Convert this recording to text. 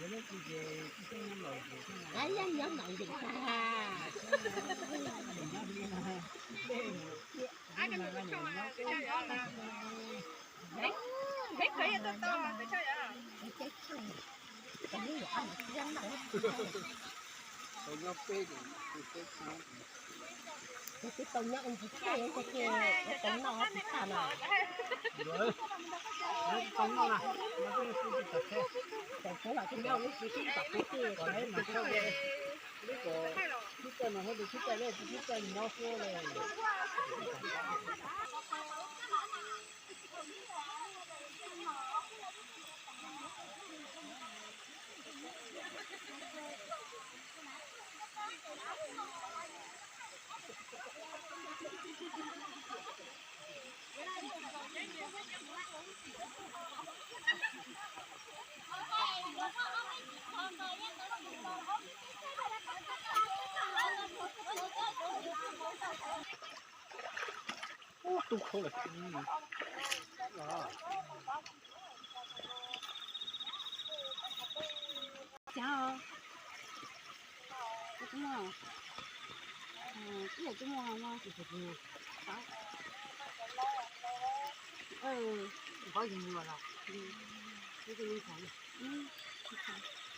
Nyob ces nyob lawm ces, nyob lawm ces, tau nyob peb ces, twb tau nyob ib ntsis thiaj tau noj tsis tas na. Tau noj na, tau noj na, tsis tas peb ces, tib kom tib txawj no, tib txawj nyob xwb. Ub, tu khau lawm. Cas, tus tub muaj, ib yam tub muaj no. Nqov yus los, ib tug me ntxhais.